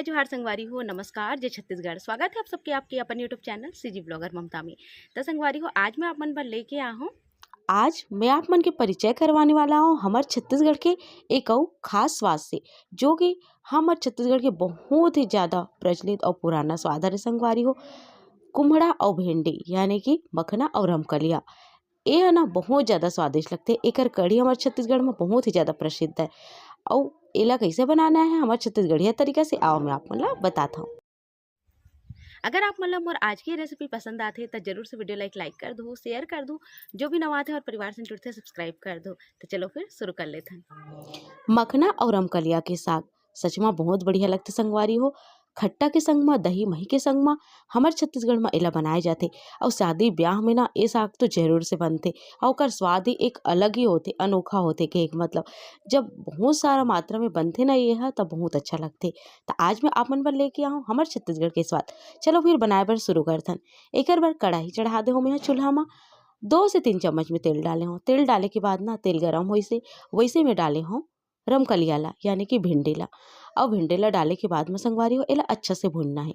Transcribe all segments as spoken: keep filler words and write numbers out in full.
जोहार संगवारी हो, नमस्कार, जय छत्तीसगढ़। स्वागत है आप सबके आपके अपन YouTube चैनल सीजी ब्लॉगर ममता में। त संगवारी हो, आज मैं आप मन बर लेके आ हूँ आज मैं आप मन के परिचय करवाने वाला हूँ हमर छत्तीसगढ़ के एक अउ खास स्वाद से, जो कि हमर छत्तीसगढ़ के बहुत ही ज्यादा प्रचलित अउ पुराना स्वाद हरे संगवारी हो, कुम्हड़ा अउ भिंडी यानी कि मखना अउ रमकलिया। ए ह ना बहुत ज्यादा स्वादिष्ट लगथे। एकर कढ़ी हमर छत्तीसगढ़ म बहुत ही ज्यादा प्रसिद्ध है। अउ एला कइसे बनाना है हमर छत्तीसगढ़िया तरीका से, आओ मैं आप मन ला बतात हूँ। अगर आप मन ला मोर आज के रेसिपी पसंद आथे त जरूर से वीडियो ला एक लाइक कर दो, शेयर कर दो, जो भी नवा आथे और परिवार से जुड़थे सब्सक्राइब कर दो। तो चलो फिर शुरू कर लेथन। मखना और रमकलिया के साग सच में बहुत बढ़िया लगथे संगवारी हो। खट्टा के संग म, दही मही के संग म हमर छत्तीसगढ़ म एला बनाए जाथे। अउ शादी ब्याह में ना ए साग तो जरूर से बनथे। अउ ओकर स्वाद ही एक अलग ही होथे, अनोखा होथे। कहे के मतलब जब बहुत सारा मात्रा में बनथे ना ये ह, तब बहुत अच्छा लगथे। त आज मैं आप मन बर लेके आहूँ हमर छत्तीसगढ़ के स्वाद। चलो फिर बनाए बर शुरू करथन। एकर बर कढ़ाई चढ़ा दे हूँ मैं चूल्हा म। दो से तीन चम्मच में तेल डाले हूँ। तेल डाले के बाद ना तेल गरम होइसे वैसे में डाले हूँ रमकलिया ला यानी कि भिंडी ला। अउ भिंडी ला डाले के बाद में संगवारी हो एला अच्छा से भूनना है।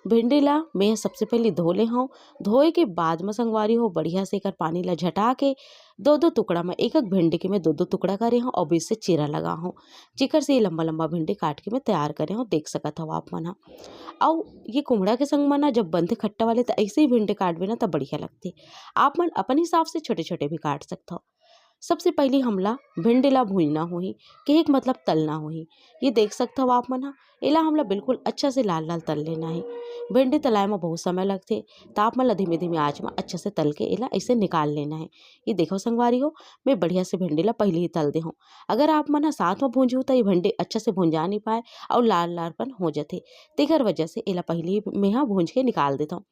भिंडी ला मैं सबसे पहले धो ले हूँ। धोए के बाद में संगवारी हो बढ़िया से एकर पानी ला झटा के दो दो टुकड़ा में, एक एक भिंडी के मैं दो दो टुकड़ा करे हूँ और बीच से चीरा लगा हूँ, जेकर से ये लंबा लंबा भिंडी काट के मैं तैयार करे हूँ। देख सकत हव आप मन ह। अउ ये कुम्हड़ा के संग म ना जब बनथे खट्टा वाले त ऐसे ही भिंडी काटबे ना त बढ़िया लगथे। आप मन अपन हिसाब से छोटे छोटे भी काट सकत हव। सबसे पहले हमला भिंडी ला भूंजना होही, कहे के मतलब तलना होही। ये देख सकत हव आप मन ह, एला हमला बिल्कुल अच्छा से लाल लाल तल लेना हे। भिंडी तलाए म बहुत समय लगथे, त आप मन ला धीमे धीमे आंच म अच्छा से तल के एला ऐसे निकाल लेना हे। ये देखो संगवारी हो, मैं बढ़िया से भिंडी ला पहले ही तल दे हूँ। अगर आप मन ह साथ म भूंजहू त ये भिंडी अच्छा से भुंजा नहीं पाए अउ लाल लालपन हो जथे, तेकर वजह से एला पहले ही मैं ह भूंज के निकाल देथव।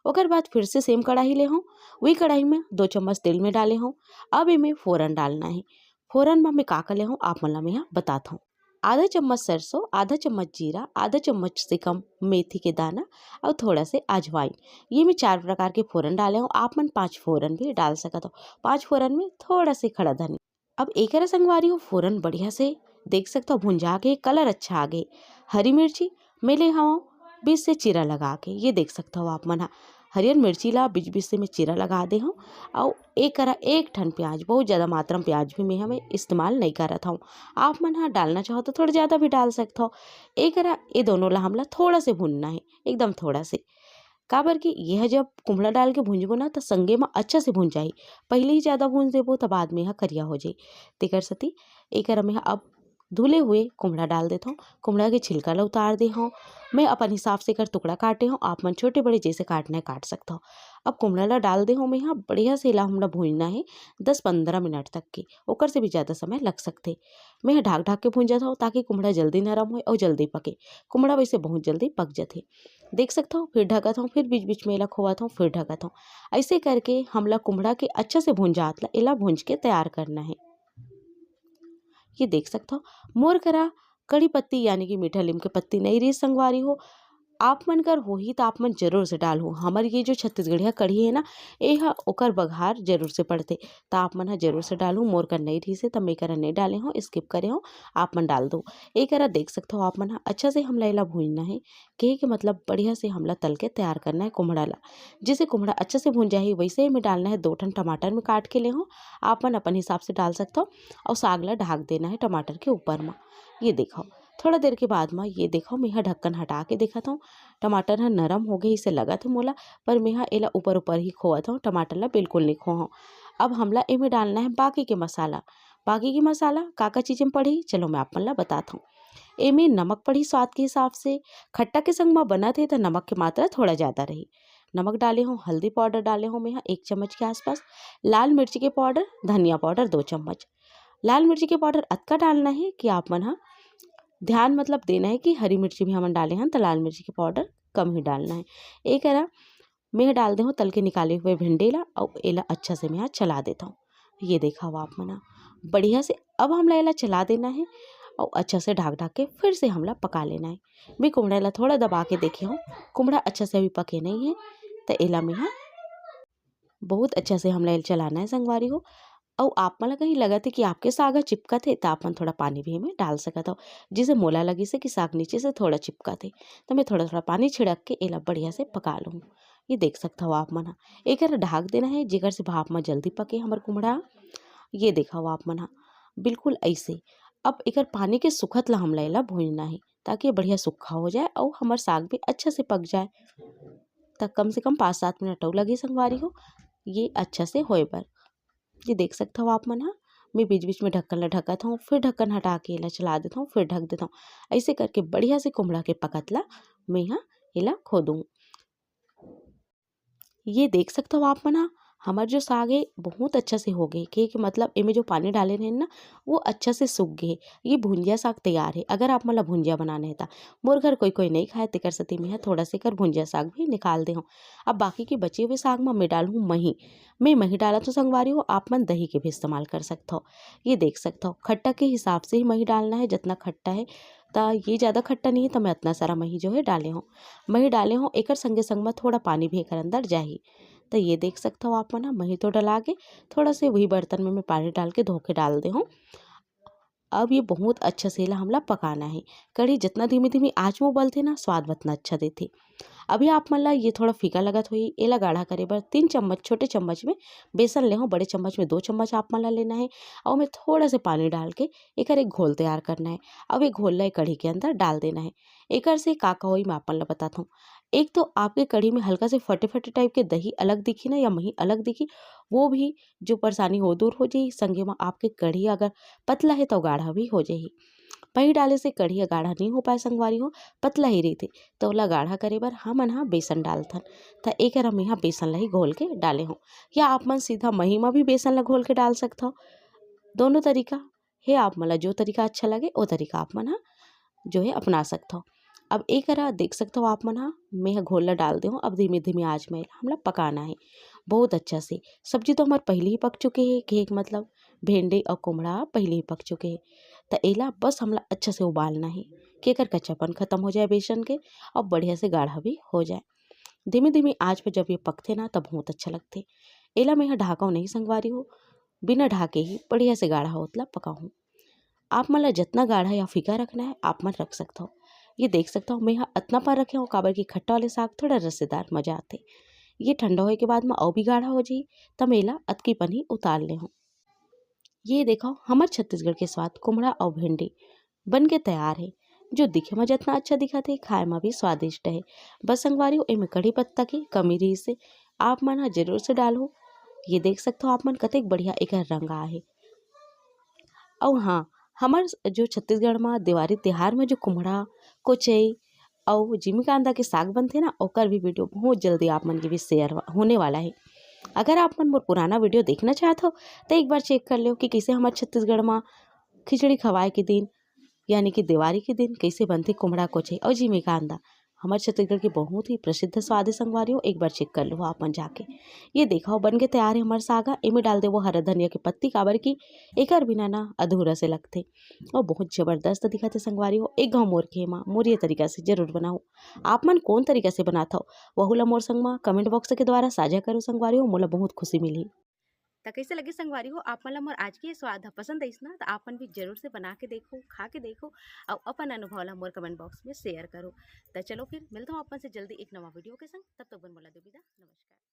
ओकर बाद फिर से सेम कढ़ाई ले हूँ, वही कढ़ाई में दो चम्मच तेल में डाले हूँ। अब एमे फोरन डालना है। फोरन में मैं का का ले हूँ आप मन ला मैं ह बतात हूँ। आधा चम्मच सरसों, आधा चम्मच जीरा, आधा चम्मच से कम मेथी के दाना और थोड़ा से अजवाइन। ये मैं चार प्रकार के फोरन डाले हूँ, आप मन पाँच फोरन भी डाल सकत हो। पाँच फोरन में थोड़ा से खड़ा धनिया। अब एकरा संगवारी हो फोरन बढ़िया से देख सकत हो भुंजा के कलर अच्छा आ गे। हरी मिर्ची मैं ले हवं बीच से चीरा लगा के, ये देख सकत हो आप मन ह। हरियर मिर्ची ला बीच बीच से मैं चीरा लगा दे हूँ। अउ एकरा एक ठन प्याज, बहुत ज़्यादा मात्रा में प्याज भी मैं हमें इस्तेमाल नहीं करत हूँ। आप मन ह डालना चाहो तो थोड़ा ज़्यादा भी डाल सकत हो। एकरा ये दोनों ला हमला थोड़ा से भूनना है, एकदम थोड़ा से। काबर कि यह जब कुम्हड़ा डाल के भूंजबो ना, त संगे म अच्छा से भूंज जाही। पहले ही ज़्यादा भूंज देबो, त बाद में यह करिया हो जाही। तेकर सेती एकर में अब धुले हुए कुम्हड़ा डाल देथव। कुम्हड़ा के छिलका ल उतार दे हव। मैं अपन हिसाब से एकर टुकड़ा काटे हव, आप मन छोटे बड़े जैसे काटना है काट सकथव। अब कुम्हड़ा ल डाल दे हव मैं ह, बढ़िया से एला हमला भूंजना है दस पंद्रह मिनट तक के, ओकर से भी ज़्यादा समय लग सकथे। मैं ह ढाक ढाक के भूंजत हव ताकि कुम्हड़ा जल्दी नरम होए अउ जल्दी पके। कुम्हड़ा वैसे बहुत जल्दी पक जथे। देख सकथव, फिर ढकत हव, फिर बीच बीच में एला खोवत हव, फिर ढकत हव। ऐसे करके हमला कुम्हड़ा के अच्छा से भूंजात ला एला भूंज के तैयार करना है। ये देख सकथव, मोर करा कड़ी पत्ती यानी कि मीठा लीम के पत्ती नहीं रही संगवारी हो। आप मन कर होही त आप मन जरूर से डालहू। हमर ये जो छत्तीसगढ़िया कढ़ी है ना, ए ह ओकर बघार जरूर से पड़थे, त आप मन ह जरूर से डालहू। मोर कर नहीं रही से त मैं करा नहीं डाले हूँ, स्किप करे हूँ, आप मन डाल दो। ए करा देख सकथव आप मन ह, अच्छा से हमला एला भूंजना है। कहे के मतलब बढ़िया से हमला तल के तैयार करना है कुम्हड़ा ला। जैसे कुम्हड़ा अच्छा से भूंज जाही वैसे ही मैं डालना है दो ठन टमाटर में काट के ले हूँ। आप मन अपन हिसाब से डाल सकथव। अउ साग ला ढाक देना है टमाटर के ऊपर म। ये देखो थोड़ा देर के बाद म ये देखो मैं ह ढक्कन हटा के देखत हूँ। टमाटर ह नरम हो गए इसे लगत है मोला, पर मैं ह एला ऊपर ऊपर ही खोवत हूँ, टमाटर ला बिल्कुल नहीं खोहूँ। अब हमला एमे डालना है बाकी के मसाला। बाकी के मसाला का का चीज में पड़ही चलो मैं आप मन ला बतात हूँ। एमे नमक पड़ही स्वाद के हिसाब से। खट्टा के संग म बनत हे त नमक के मात्रा थोड़ा ज़्यादा रही। नमक डाले हूँ, हल्दी पाउडर डाले हूँ मैं ह एक चम्मच के आसपास, लाल मिर्ची के पाउडर, धनिया पाउडर दो चम्मच। लाल मिर्ची के पाउडर अतका डालना है कि आप मन ह ध्यान मतलब देना है कि हरी मिर्ची भी हमन डाले हन त लाल मिर्ची के पाउडर कम ही डालना है। ए करा मैं ह डाल दे हूँ तल के निकाले हुए भिंडी ला अउ एला अच्छा से मैं ह चला देता हूँ। ये देखा हुआ आप मन ह बढ़िया से अब हमला एला चला देना है अउ अच्छा से ढाक ढाक के फिर से हमला पका लेना है। मैं कुम्हड़ा ला थोड़ा दबा के देखे हूँ, कुम्हड़ा अच्छा से अभी पके नहीं है, त एला मैं ह बहुत अच्छा से हमला एला चलाना है संगवारी हो। अउ आप मन ला कहीं लगत हे कि आपके साग ह चिपकत हे, त आप मन थोड़ा पानी भी एमे डाल सकत हव। जइसे मोला लगिस हे कि साग नीचे से थोड़ा चिपकत हे, त मैं थोड़ा-थोड़ा पानी छिड़क के एला बढ़िया से पका लूँ। ये देख सकत हव आप मन ह, एकर ढाक देना हे, जेकर से भाप म जल्दी पके हमर कुम्हड़ा। ये देखव आप मन ह, बिल्कुल अइसे। अब एकर पानी के सुखत ला हमला एला भूंजना हे, ताकि ये बढ़िया सुक्खा हो जाए अउ हमर साग भी अच्छा से पक जाए। त कम से कम पाँच सात मिनट अउ लगही संगवारी हो, ये अच्छा से होए बर। ये देख सकत हव आप मन ह, मैं बीच-बीच में ढक्कन ला ढकत हव, फिर ढक्कन हटा के एला चला देत हव, फिर ढक देत हव। अइसे करके बढ़िया से कुम्हड़ा के पकत ला मैं ह एला खो दूँ। ये देख सकत हव आप मन ह, हमर जो साग हे बहुत अच्छा से हो गे, के, के मतलब एमे जो पानी डाले रहेन ना, वो अच्छा से सूख गे हे। ये भुंजिया साग तैयार हे। अगर आप मन ला भुंजिया बनाना हे त, मोर घर कोई कोई नइ खाए, तेकर सेती मैं ह थोड़ा से एकर भुंजिया साग भी निकाल दे हव। अब बाकी के बचे हुए साग म मैं डालहूँ मही। मैं मही डालत हव संगवारी हो, आप मन दही के भी इस्तेमाल कर सकत हव। ये देख सकत हव, खट्टा के हिसाब से ही मही डालना हे, जतना खट्टा हे। त ये ज़्यादा खट्टा नहीं हे, त मैं अतना सारा मही जो हे डाले हव। मही डाले हव, एकर संगे संग म थोड़ा पानी भी एकर अंदर जाही। त ये देख सकत हव आप मन ह, मही तो डला गे, थोड़ा से वही बर्तन में मैं पानी डाल के धो के डाल दे हव। अब ये बहुत अच्छा से एला हमला पकाना हे। कढ़ी जतना धीमी-धीमी आँच में उबलथे ना, स्वाद वतना अच्छा देथे। अभी आप मन ला ये थोड़ा फीका लगत होही, एला गाढ़ा करे बर तीन चम्मच, छोटे चम्मच में बेसन ले हव, बड़े चम्मच में दो चम्मच आप मन ला लेना हे, अउ ओमे थोड़ा से पानी डाल के एकर एक घोल तैयार करना हे। अब ये घोल ला ए कढ़ी के अंदर डाल देना हे। एकर से का का होही, मैं आप मन ला बताथव। एक तो आपके कढ़ी में हल्का से फटे-फटे type के दही अलग दिखी ना, या मही अलग दिखी, वो भी जो परेशानी हो, दूर हो जाही। संगे म आपके कढ़ी अगर पतला हे, त गाढ़ा भी हो जाही। मही डाले से कढ़ी ह गाढ़ा नइ हो पाए संगवारी हो, पतला ही रहिथे। त ओला गाढ़ा करे बर हमन ह बेसन डालथन। त एकर हम इहाँ बेसन ला ही घोल के डाले हव, या आप मन सीधा मही म भी बेसन ला घोल के डाल सकथव। दोनों तरीका हे, आप मन ला जो तरीका अच्छा लगे, ओ तरीका आप मन ह जो हे अपना सकथव। अब ए करा देख सकथव आप मन ह, मैं ह घोल ला डाल दे हव। अब धीमे-धीमे आँच में एला हमला पकाना हे बहुत अच्छा से। सब्जी तो हमर पहिली ही पक चुके हे, कहे के मतलब भिंडी अउ कुम्हड़ा पहिली ही पक चुके हे। त एला बस हमला अच्छा से उबालना हे, कि एकर कच्चापन खत्म हो जाए बेसन के अउ बढ़िया से गाढ़ा भी हो जाए। धीमे-धीमे आँच पे जब ये पकथे ना, तब बहुत अच्छा लगथे। एला मैं ह ढाकव नहीं संगवारी हो, बिना ढाके ही बढ़िया से गाढ़ा होत ला पकाहूँ। आप मन ला जतना गाढ़ा या फीका रखना हे, आप मन रख सकथव। ये देख सकथव, मैं ह अतना पर रखे हव, काबर कि खट्टा वाले साग थोड़ा रसेदार मजा आथे। ये ठंडा होए के बाद म अउ भी गाढ़ा हो जाही, त मैं एला अतकी पन ही उतार ले हव। ये देखव, हमर छत्तीसगढ़ के स्वाद कुम्हड़ा अउ भिंडी बन के तैयार हे, जो दिखे म जतना अच्छा दिखत हे, खाए म भी स्वादिष्ट हे। बस संगवारी हो, एमे कढ़ी पत्ता के कमी रहिस हे, आप मन ह जरूर से डालहू। ये देख सकथव आप मन, कतेक बढ़िया एकर रंग आए हे। अउ हाँ, हमर जो छत्तीसगढ़ म देवारी तिहार म जो कुम्हड़ा, कोचई अउ जिमी कांदा के साग बनथे ना, ओकर भी video बहुत जल्दी आप मन के बीच share होने वाला हे। अगर आप मन मोर पुराना video देखना चाहत हव, त एक बार check कर लेव कि कइसे हमर छत्तीसगढ़ म खिचड़ी खवाए के दिन, यानी कि देवारी के दिन कइसे बनथे कुम्हड़ा, कोचई अउ जिमी कांदा। हमर छत्तीसगढ़ के बहुत ही प्रसिद्ध स्वाद हे संगवारी हो, एक बार check कर लेव आप मन जाके। ये देखव, बन के तैयार हे हमर साग ह। एमे डाल देवो हरा धनिया के पत्ती, काबर कि एकर बिना ना अधूरा से लगथे। अउ बहुत जबरदस्त दिखत हे संगवारी हो। एक घाव मोर खेमा मोर ये तरीका से जरूर बनाहू। आप मन कोन तरीका से बनात हव, वहू ला मोर संग म comment box के द्वारा साझा करो संगवारी हो, मोला बहुत खुशी मिलही। त कइसे लगे संगवारी हो, आप मन ला मोर आज के ये स्वाद ह पसंद आइस ना, त आप मन भी जरूर से बना के देखो, खा के देखो, अउ अपन अनुभव ला मोर comment box में share करो। त चलो फिर मिलत हव आप मन से जल्दी एक नवा video के संग, तब तक बन मोला दो विदा, नमस्कार।